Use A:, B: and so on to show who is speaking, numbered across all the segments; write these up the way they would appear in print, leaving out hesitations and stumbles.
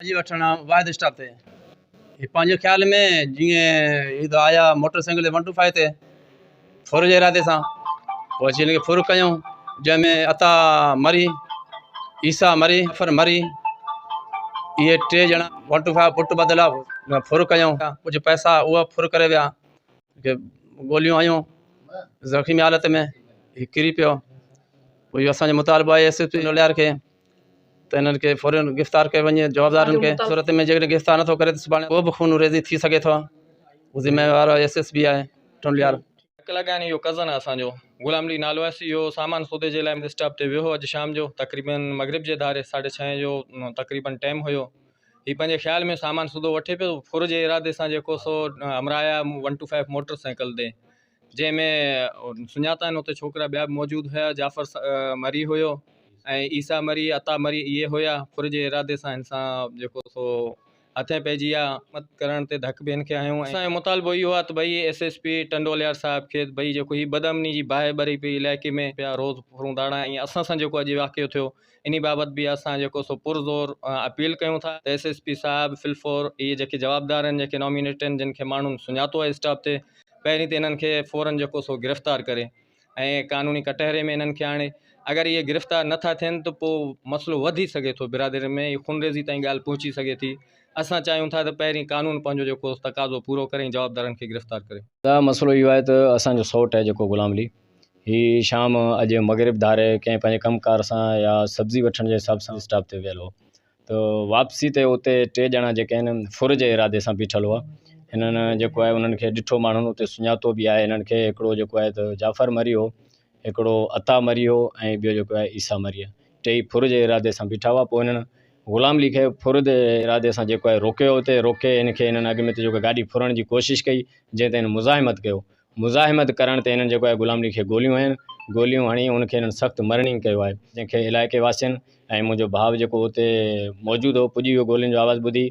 A: ڀاڄي وٺڻ واحد اسٽاپ تي هي پنهنجي خيال ۾ جيئن هي ته آيا موٽر سائيڪل تي ون ٽو فائيو تي ڦر جي ارادي سان پوء اچي هن کي ڦر ڪيائون جنهن ۾ عطا مري عيسيٰ مري ظفر مري اهي ٽي ڄڻا ون ٽو فائيو پٽ ٻڌل آ ڦر ڪيائون ڪجهه پئسا اهي ڦر ڪري ويا گوليون هنيون زخمي حالت ۾ هي ڪري پيو پوء اهو اسانجو مطالبو آهي ايس ايس پي الهيار کي ته انهن کي فورن گرفتار ڪيو وڃي جوابدارن کي صورت ۾ جيڪڏهن گرفتار نٿو ڪري ته سڀاڻي ڪو به خون ريزي ٿي سگهي ٿو اهو ذميوار ايس ايس پي آهي ٽنڊيار.
B: ڌڪ لڳا آهن اهو ڪزن آهي اسان جو غلام علي نالو آهيس اهو سامان سودي جي لاء اسٽاپ تي ويو هو اڄ شام جو تقريبن مغرب جي ڌاري ساڍي ڇهين جو تقريبن ٽيم هيو هي پنهنجي خيال ۾ سامان سودو وٺي پيو ڦر جي ارادي سان جيڪو سو همراهه آيا one two five motorcycle تي جنهن ۾ سڃاتا آهن اتي ڇوڪرا ٻيا به موجود هيا جعفر مري هيو ۽ عيسيٰ مري عطا مري اهي هيا ڦر جي ارادي سان هن سان جيڪو سو هٿين پئجي ويا مت ڪرڻ تي ڌڪ به هن کي هنيو اسان جو مطالبو اهو آهي ته ڀئي S S P Tando Allahyar صاحب کي ڀئي جيڪو هي بدامني جي باهه ٻري پئي علائقي ۾ پيا روز ڦرون ڌاڙا ۽ اسان سان جيڪو اڄ واقعو ٿيو انهي بابت به اسان جيڪو سو پرزور اپيل ڪيون ٿا ته ايس ايس پي صاحب في الفور اهي جيڪي جوابدار آهن جيڪي نامينيٽ آهن جن کي ماڻهن سڃاتو آهي اسٽاف تي پهرين ته انهن کي فورن جيڪو سو گرفتار ڪري ۽ قانوني ڪٽهري ۾ انهن کي آڻي اگر اهي گرفتار نٿا ٿين ته پوء مسئلو وڌي سگهي ٿو برادرين ۾ خونريزي تائين ڳالهه پهچي سگهي ٿي اسان چاهيون ٿا ته پهرين قانون پنهنجو جيڪو تقاضو پورو ڪري ۽ جوابدارن کي گرفتار ڪري.
C: دا مسئلو اهو آهي ته اسان جو سئوٽ آهي جيڪو غلام علي هي شام اڄ مغرب ڌاري ڪنهن پنهنجي ڪم ڪار سان يا سبزي وٺڻ جي حساب سان اسٽاپ تي ويل هو ته واپسي تي اتي ٽي ڄڻا جيڪي آهن ڦر جي ارادي سان بيٺل هئا هنن جيڪو آهي انهن کي ڏٺو ماڻهن اتي سڃاتو به آهي هنن کي هڪڙو جيڪو آهي ته جعفر مري هو هڪڙو عطا مري هو ۽ ٻيو جيڪو آهي عيسيٰ مري ٽيئي ڦر جي ارادي سان بيٺا هئا پوء هنن غلام علي کي ڦر جي ارادي سان جيڪو آهي روڪيو اتي روڪي هن کي هنن اڳ ۾ ته جيڪو گاڏي ڦرڻ جي ڪوشش ڪئي جنهن تي هن مزاحمت ڪيو مزاحمت ڪرڻ تي هنن جيڪو آهي غلام علي کي گوليون هنيون، گوليون هڻي ان کي هنن سخت مرڻينگ ڪيو آهي، جنهن کي علائقي واسين ۽ منهنجو ڀاء جيڪو اتي موجود هو پڄي ويو گولين جو آواز ٻڌي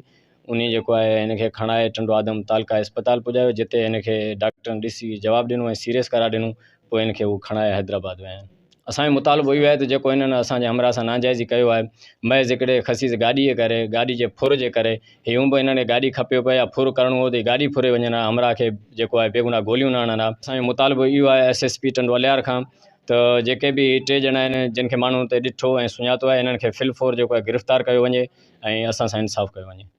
C: انهي جيڪو آهي هن کي کڻائي ٽنڊو آدم تعلقه اسپتال پڄايو جتي هن کي ڊاڪٽرن ڏسي جواب ڏنو ۽ سيريس قرار ڏنو پوء هن کي هو کڻائي حيدرآباد ويا آهن. اسان جو مطالبو اهو آهي ته جيڪو هنن اسان جي همراهه سان ناجائزي ڪيو آهي محض هڪڙي خسيس گاڏي جي ڪري گاڏي جي ڦر جي ڪري هي هونء به هنن کي گاڏي کپيو پئي يا ڦر ڪرڻو هو ته هي گاڏي ڦري وڃن ها همراهه کي جيڪو آهي بيگناهه گوليون نه هڻن ها. اسان جو مطالبو اهو آهي S S P Tando Allahyar کان ته جيڪي به هي ٽي ڄڻا آهن جن کي ماڻهن اتي ڏٺو ۽ سڃاتو آهي هنن کي في الفور جيڪو آهي گرفتار ڪيو وڃي ۽ اسان سان انصاف ڪيو وڃي.